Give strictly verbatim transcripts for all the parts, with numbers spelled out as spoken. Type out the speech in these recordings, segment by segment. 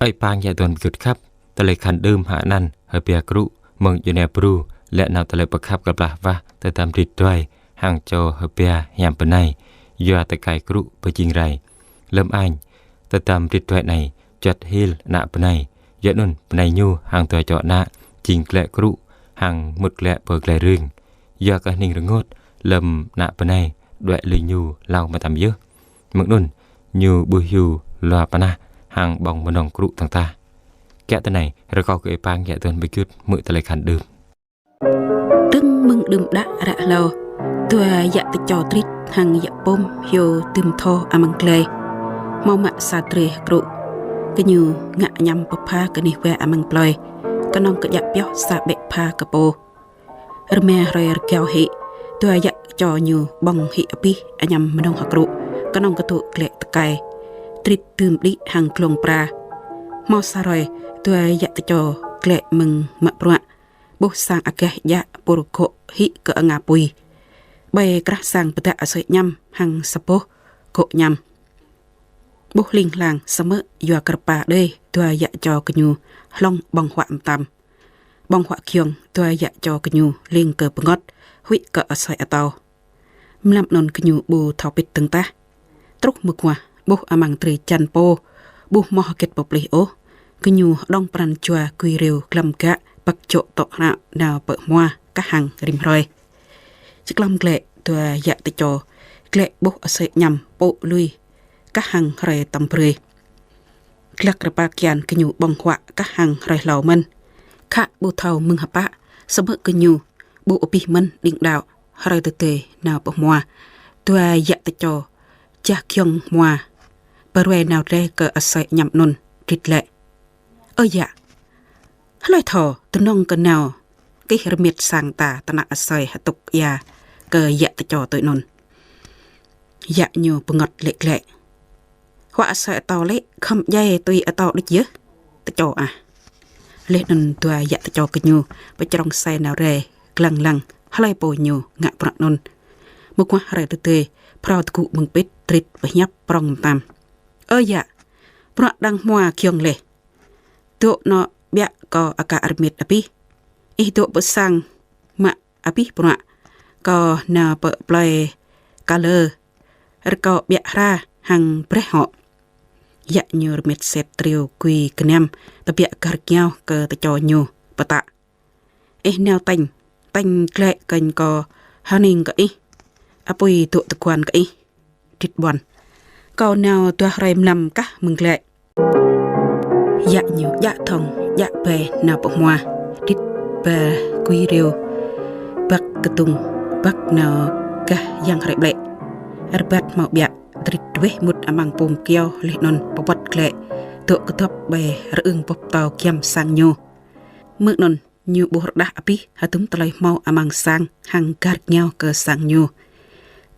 Ơi pang yă duan pơgưt khăp, tơlơi khan đưm hă anăn H'Bia Krŭ mơ̆ng Djuai Ania Bru, lĕ nao tơlơi pơkhăp kơplah wah tơdăm drit duai hăng čô H'Bia hiam bơnai, yua tơkai Krŭ pơjing rai. Lơ̆m añ, tơdăm drit duai anai juăt hil ană bơnai, yua anŭn bơnai ñu hăng dua čô ană jing glĕ Krŭ hăng mŭt glĕ pơ glai rưng. Yua kơ hning rơngot, lơ̆m ană bơnai đuaĭ lui ñu hlâo mơtam yơh. Mơ̆ng anŭn, ñu ƀu hyu lua pơnah hăng ƀơ̆ng mơnơ̆ng Krŭ dơ̆ng tah. Kiă tơ anai, rơkâo kơ ơi pang yă duan pơgưt hmư̆ tơlơi khan đưm. Dơ̆ng mơ̆ng đưm đă ră hlâo, dua yă tơčô Drit hăng yă Pôm hyu dưm thâo amăng glai. Hmâo mă sa drơi Krŭ. Gơñu ngă añăm pơpha kơ anih wai amăng plơi, kơnơ̆ng kơ djă pioh sa ƀĕ pha kơ pô. Rơma hrơi rơgao hĭ, dua yă tơčô ñu ƀơ̆ng hĭ abih añăm mơnơ̆ng hơkrŭ, kơnơ̆ng kơ dŏ glĕ tơkai. Drit dưm đĭ hăng glông pra. Hmâo sa hrơi, dua yă tơčô glĕ mơ̆ng mă bruă, ƀuh sang agaih djă pur gŏ hĭ kơ anga apui. Ƀơi krah sang pơdă asơi añăm hăng sa boh gŏ añăm. Ƀuh hling hlang, samơ̆ yua kơ rơpa đơi dua yă tơčô gơñu hlŏng ƀơ̆ng huă mơtam. Ƀơ̆ng huă giŏng, dua yă tơčô gơñu lêng kơ bơngơ̆t, huĭ kơ asơi atâo. Mlam anŭn gơñu ƀu thâo pĭt dơ̆ng tah. Truh mơguah, ƀuh amăng drơi jăn pô ƀu hmâo hơget pơplih ôh, gơñu hơđong pran jua gui rêu glăm gă, băk jŏ tŏ hră nao pơ hmua kah hăng rĭm hrơi. Čơklăm glĕ, dua yă tơčô glĕ ƀuh asơi añăm pŏk lui kah hăng hrơi tŏm brơi. Glăk rơpa kian gơñu ƀơ̆ng huă kah hăng hrơi hlâo mơ̆n. Khă ƀu thâo mơ̆ng hơpă, samơ̆ gơñu ƀu abih mơ̆n đing đaŏ. Hrơi tơdơi nao pơ hmua, dua yă tơčô jah giŏng hmua, pơruai nao rai kơ asơi añăm anŭn. Drit laĭ: "Ơ yă, hlơi thâo tơnŏng kơ nao kih rơmet sang ta tơnă asơi hơtŭk ia kơ yă tơčô tui anŭn." Yă ñu bơngơ̆t laĭ glĕ: "Huă asơi atâo lĕ khŏm djai tui atâo đôč yơh, tơčô ah." Laih anŭn dua yă tơčô gơñu pơčrŏng sai nao rai lăng lăng hlơi pô ñu ngă bruă anŭn. Mơguah hrơi tơdơi, phrâo tơgŭ mơ̆ng pĭt, Drit pơhiăp prŏng mơtam: "Ơ yă, bruă đang hmua giŏng laih. Dŏ nao ƀiă kâo aka rơmet abih. Ih dŏ pơ sang mă abih bruă, kâo nao pơ plơi Kalơ, rơkâo ƀiă hra hăng braih hŏ." Yă ñu rơmet set triu gui gơnam, tơbiă gah rơngiao kơ tơčô ñu, pơtă: "Ih nao tañ, tañ glĕ kơnh kâo hơning kơ ih, apui dŏ tơguan kơ ih." Drit ƀuăn: "Kâo nao dua hrơi mlam kah mơ̆ng glĕ." Yă ñu djă thŏng, djă bai nao pơ hmua. Drit ba gui rêu, băk kơdŭng, băk nao gah yang hrơi ƀlĕ. Rơbat hmâo ƀiă, Drit weh mŭt amăng pum kyâo laih anŭn pơwơ̆t glĕ, dŏ kơdŏp ƀơi rơưng boh pơtâo giăm sang ñu. Mơ̆ng anŭn, ñu ƀuh rơđah abih hơdôm tơlơi hmâo amăng sang hăng gah rơngiao kơ sang ñu.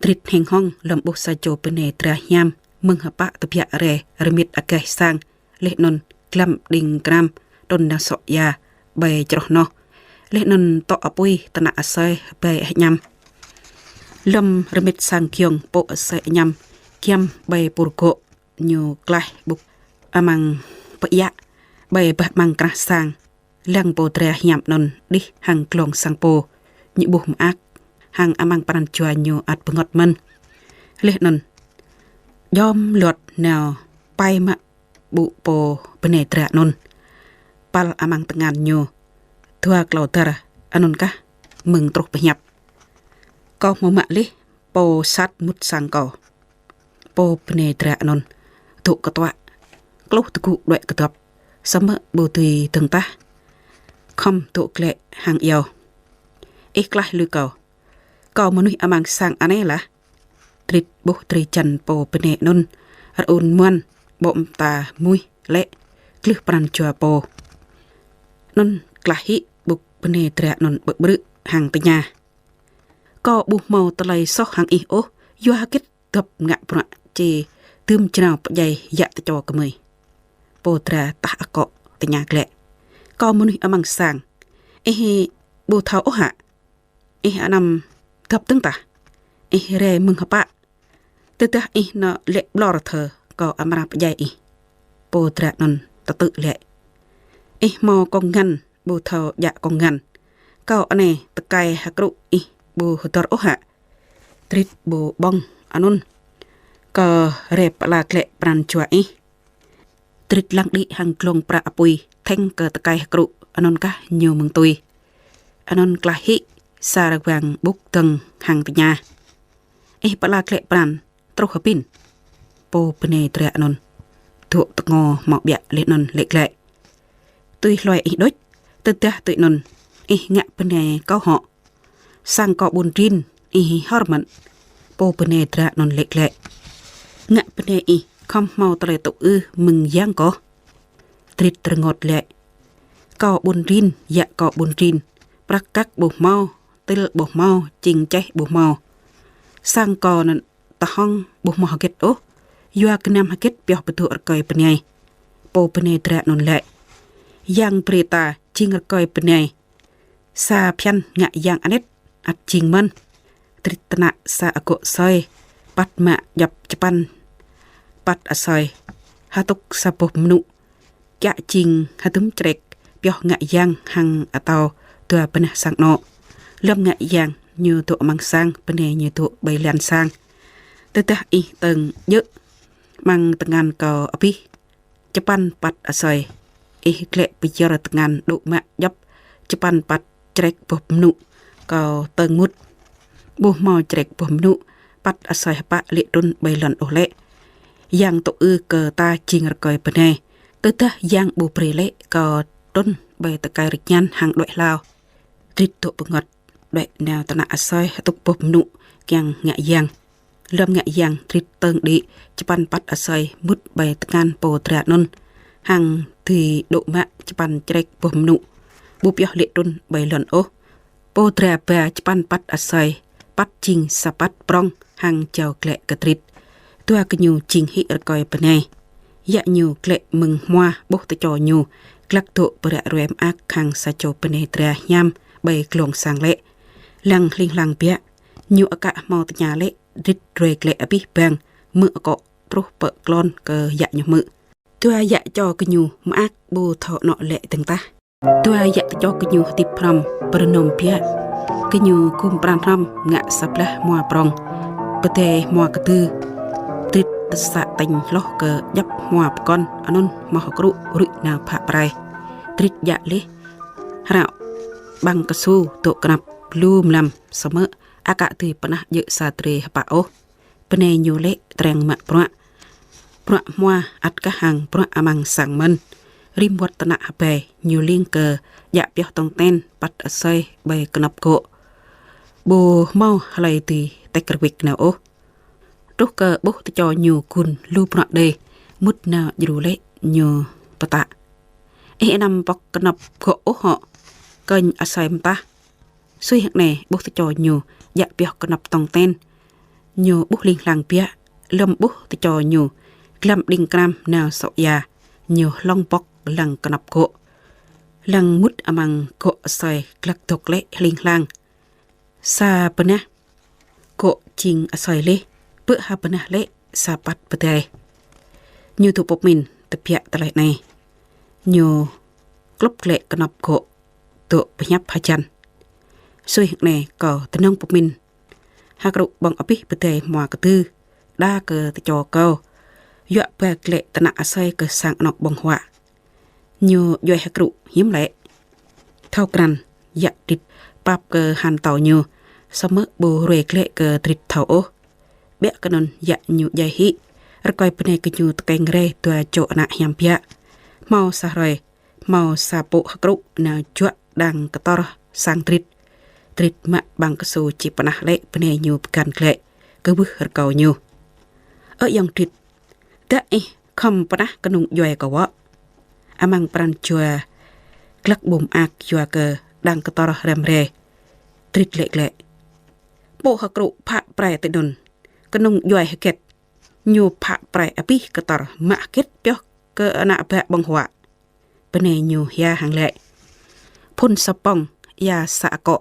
Drit heng hŏng lơ̆m ƀuh sa čô bơnai dra hiam mơ̆ng hơpă tơbiă rai rơmet agaih sang, laih anŭn glăm đing kram trŭn nao sŏ ia ƀơi čroh noh, laih anŭn tŏ apui tơnă asơi ƀơi añăm. Lơ̆m rơmet sang giŏng pŏk asơi añăm giăm ƀơi pur gŏ, ñu klaih ƀŭk amăng pơiă ƀơi bah amăng krah sang. Lăng pô dra hiam anŭn đih hăng glông sang pô, ñu ƀuh mơak hăng amăng pran jua ñu ăt bơngơ̆t mơ̆n. Laih anŭn djŏm luăt nao pai mă ƀŭk pô bơnai dra anŭn. Păl amăng tơngan ñu dua klâo dar, anŭn kah mơ̆ng truh pơhiăp: "Kâo hmâo mă laih pô sat mŭt sang kâo." Pô bơnai dra anŭn dŏ kơtuă, kluh tơgŭ đuaĭ kơdŏp, samơ̆ ƀu dưi dơ̆ng tah, khŏm dŏ glĕ hăng iâu: "Ih klaih lui kâo, kâo mơnuih amăng sang anai lah." Drit ƀuh drơi jăn pô bơnai anŭn rơun muăn, ƀô̆ mơta muih lĕ, glưh pran jua pô. Anŭn klaih hĭ, ƀŭk bơnai dra anŭn ƀơƀrư̆ hăng tơña: "Kâo ƀu hmâo tơlơi soh hăng ih ôh, yua hơget dŏp ngă bruă či dưm jrao pơdjai yă tơčô gơmơi?" Pô dra tah akŏ tơña glĕ: "Kâo mơnuih amăng sang, ih ƀu thâo ôh hă? Ih anăm dŏp dơ̆ng tah. Ih rai mơ̆ng hơpă? Tơdah ih nao lĕ ƀlŏr thơ, kâo amra pơdjai ih." Pô dra anŭn tơtư̆ lĕ: Ih hmâo kông ngăn, ƀu thâo djă kông ngăn. Kâo anai tơkai hơkrŭ ih ƀu hơdơr ôh hă? Drit ƀu ƀơ̆ng anŭn kơ rai pơala glaĭ pran jua ih. Drit lăng đĭ hăng glông pră apui thĕng kơ tơkai hơkrŭ, anŭn kah ñu mơ̆ng tui. Anŭn klaih hĭ sa rơwang ƀŭk dơ̆ng hăng tơña: Ih pơala glaĭ pran truh hơbĭn? Pô bơnai dra anŭn dŏ tơngô hmâo ƀiă laih anŭn laĭ glaĭ: Tui hluai ih đôč, tơdah tui anŭn ih ngă bơnai kâo hŏ. Sang kâo ƀun rin, ih hor mơ̆n. Pô bơnai dra anŭn laĭ glaĭ: Ngă bơnai ih khŏm hmâo tơlơi tŭ ư mơ̆ng yang kâo? Drit rơngot laĭ: Kâo ƀun rin, yă kâo ƀun rin. Prăk kăk ƀu hmâo, til ƀu hmâo, čing čeh ƀu hmâo. Sang kâo anŭn tơhŏng ƀu hmâo hơget ôh, yua gơnam hơget pioh pơdŏ rơkơi bơnai. Pô bơnai dra anŭn laĭ: Yang brơi ta jing rơkơi bơnai. Sa phiăn ngă yang anet ăt jing mơ̆n. Drit tơnă sa agŏ asơi, păt mă djŏp čơpăn păt asơi, hơtŭk sa boh mơnŭ, čă jing hơdôm črek pioh ngă yang hăng atâo dua bơnah sang anŏ. Lơ̆m ngă yang ñu dŏ amăng sang, bơnai ñu dŏ ƀơi lan sang. Tơdah ih tơ̆ng djơ̆ amăng tơngan kâo abih čơpăn păt asơi, ih glaĭ pơyơr tơngan đŭ mă djŏp čơpăn păt črek boh mơnŭ kâo tơ̆ng mŭt. Ƀu hmâo črek boh mơnŭ păt asơi hơpă lê̆ trŭn ƀơi lŏn ôh lĕ. Yang tŭ ư kơ ta jing rơkơi bơnai. Tơdah yang ƀu brơi lĕ, kâo trŭn ƀơi tơkai rơñan hăng đuaĭ hlao. Drit dŏ bơngơ̆t, đuaĭ nao tơnă asơi hơtŭk boh mơnŭ kiăng ngă yang. Lơ̆m ngă yang, Drit tơ̆ng đĭ čơpăn păt asơi mŭt ƀơi tơngan pô dra anŭn, hăng dưi đŭ mă čơpăn črek boh mơnŭ ƀu pioh lê̆ trŭn ƀơi lŏn ôh. Pô dra ba čơpăn păt asơi, păt jing sa păt prŏng hăng jao glaĭ kơ Drit. Dua gơñu jing hĭ rơkơi bơnai. Yă ñu glaĭ mơ̆ng hmua ƀuh tơčô ñu glăk dŏ pơră ruai mơak hăng sa čô bơnai dra hiam ƀơi glông sang lĕ. Lăng hling hlang biă, ñu aka hmâo tơña lĕ, Drit ruai glaĭ abih bang, hmư̆ akŏ truh pơ klon kơ yă ñu hmư̆. Dua yă čô gơñu mơak ƀu thâo anŏ lĕ dơ̆ng tah. Dua yă tơčô gơñu hơdip hrŏm, pơrơnŏm biă. Gơñu gum pran hrŏm ngă sa blah hmua prŏng, pơdai hmua kơdư. Drit tơsă tañ hloh kơ djŏp hmua pơkŏn, anŭn hmâo hơkrŭ rŭ nao phă prai. Drit djă laih hră ƀăng kơsu dŏ kơnăp lu mlam, samơ̆ aka dưi pơnah djơ̆ sa drơi hơpă ôh. Bơnai ñu lĕ treng mă bruă. Bruă hmua ăt kah hăng bruă amăng sang mơ̆n. Rĭm wơ̆t tơnă hơbai, ñu ling kơ djă pioh tong ten păt asơi ƀơi kơnŏp gŏ. Ƀu hmâo hlơi dưi tĕk rơwĭk nao ôh. Truh kơ ƀuh tơčô ñu gun lu bruă đơi, mŭt nao djru lĕ, ñu pơtă: Ih anăm pŏk kơnŏp gŏ ôh hŏ, kơñ asơi mơtah. Sui hăng anai, ƀuh tơčô ñu djă pioh kơnŏp tong ten, ñu ƀuh hling hlang biă. Lơ̆m ƀuh tơčô ñu glăm đĭng kram nao sŏ ia, ñu hlŏng pŏk lăng kơnŏp gŏ. Lăng mŭt amăng gŏ asơi glăk dŏ lĕ hling hlang. Sa bơnah gŏ jing asơi laih, pơ ha bơnah lĕ sa păt pơdai. Ñu dŏ pơmĭn tơbiă tơlơi anai. Ñu klŭp glaĭ kơnŏp gŏ dŏ pơhiăp hơjăn. Sui hăng anai, kâo tơnŏng pơmĭn hơkrŭ ƀơ̆ng abih pơdai hmua kơdư, đa kơ tơčô kâo, yua ba glaĭ tơnă asơi kơ sang anŏ ƀơ̆ng huă. Ñu djuai hơkrŭ hiam lĕ. Thâo krăn yă Drit pap kơ han tâo ñu, samơ̆ ƀu ruai glaĭ kơ Drit thâo ôh. Biă kơ anŭn yă ñu djai hĭ, rơkơi bơnai gơñu tơkeng rai dua čô ană hiam biă. Hmâo sa hrơi, hmâo sa pô hơkrŭ nao juă đang kơtor sang Drit. Drit mă ƀăng kơsu či pơnah lĕ bơnai ñu pơgăn glaĭ, kwưh rơkâo ñu: Ơ ayŏng Drit, dă ih khŏm pơnah kơnung djuai kâo wơ̆. Amăng pran jua glăk ƀu mơak yua kơ đang kơtor răm rai, Drit laĭ glaĭ: Pô hơkrŭ phă prai tui anŭn, kơnung djuai hơget? Ñu phă prai abih kơtor, mă hơget pioh kơ ană bă ƀơ̆ng huă? Bơnai ñu hia hăng laĭ: Phŭn sa pŏng, ia sa akŏ.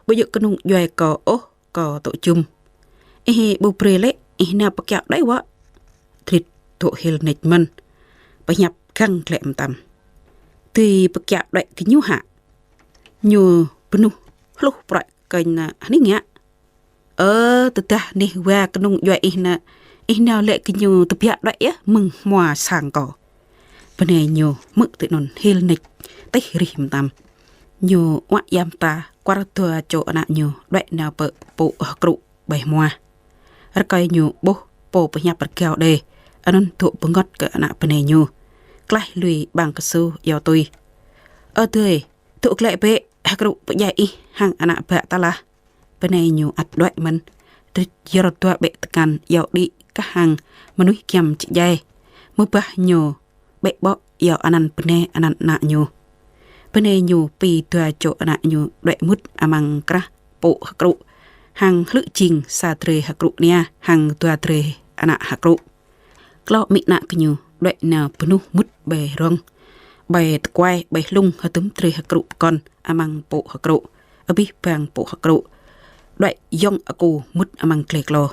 Ƀu djơ̆ kơnung djuai kâo ôh, kâo tŭ jum. Ih ƀu brơi lĕ, ih nao pơkiaŏ đơi wơ̆. Drit tŭ hil nač mơ̆n. Pơhiăp dăng glaĭ mơtam. Dưi pơkiaŏ đuaĭ gơñu hă? Ñu bơnuh hluh prăk kơnh hning ngă. Ơ, tơdah neh wa kơnung djuai ih nă, ih nao laĭ gơñu tơbiă đuaĭ yơh mơ̆ng hmua sang kâo. Bơnai ñu hmư̆ tui anŭn hil nač tih rih mơtam. Ñu uă ia mơta kuar dua čô ană ñu đuaĭ nao pơ pŭ hơkrŭ ƀơi hmua. Rơkơi ñu ƀuh pô pơhiăp rơgao đe, anŭn dŏ bơngơ̆t kơ ană bơnai ñu. Klaih lui ƀang kơsu iâu tui: Ơ adơi, dŏ glaĭ bĕ, hơkrŭ pơdjai ih hăng ană bă ta lah. Bơnai ñu ăt đuaĭ mơ̆n, drit yơr dua ƀĕ tơkan iâu đĭ kah hăng mơnuih giăm či djai. Mơbah ñu ƀĕ ƀŏ iâu anăn bơnai anăn ană ñu. Bơnai ñu pi dua čô ană ñu đuaĭ mŭt amăng krah pŭ hơkrŭ, hăng hlư̆ jing sa drơi hơkrŭ ania hăng dua drơi ană hơkrŭ. Klâo amĭ ană gơñu đuaĭ nao bơnuh mŭt ƀơi rŏng, ƀơi tơkuai, ƀơi hlŭng hơdôm drơi hơkrŭ pơkŏn amăng pŭ hơkrŭ, abih bang pŭ hơkrŭ đuaĭ yŏng akŏ mŭt amăng glai klô.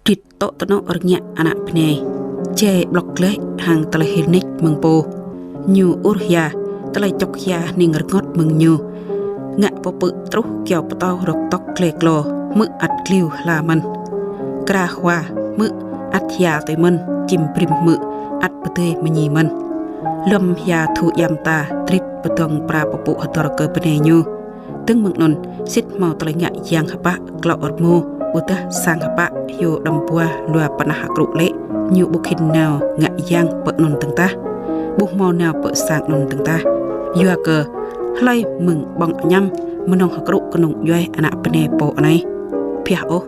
Drit tŏ tơnŏ rơngiă ană bơnai, jai ƀlŏk glai hăng tơlơi hil nač mơ̆ng pô. Ñu ur hia, tơlơi čŏk hia hning rơngot mơ̆ng ñu. Ngă pơpư̆ truh kyâo pơtâo rŏk tŏk glai klô, hmư̆ ăt gliu hla mơ̆n. Kra hua hmư̆ ăt hia tui mơ̆n, čim brim hmư̆ ăt pơdơi mơñi mơ̆n. Lŏm hia thu ia mơta, drit pơdŏng pra pơpŭ hơdơr kơ bơnai ñu. Dơ̆ng mơ̆ng anŭn, sĭt hmâo tơlơi ngă yang hơpă, klâo rơmô, ƀôdah sang hơpă, hyu đăm bua lua pơnah hơkrŭ lĕ, ñu ƀu khĭn nao ngă yang pơ anŭn dơ̆ng tah, ƀu hmâo nao pơ sang anŭn dơ̆ng tah. Yua kơ hlơi mơ̆ng ƀơ̆ng añăm mơnơ̆ng hơkrŭ kơnung djuai ană bơnai pô anai? Phiah ôh,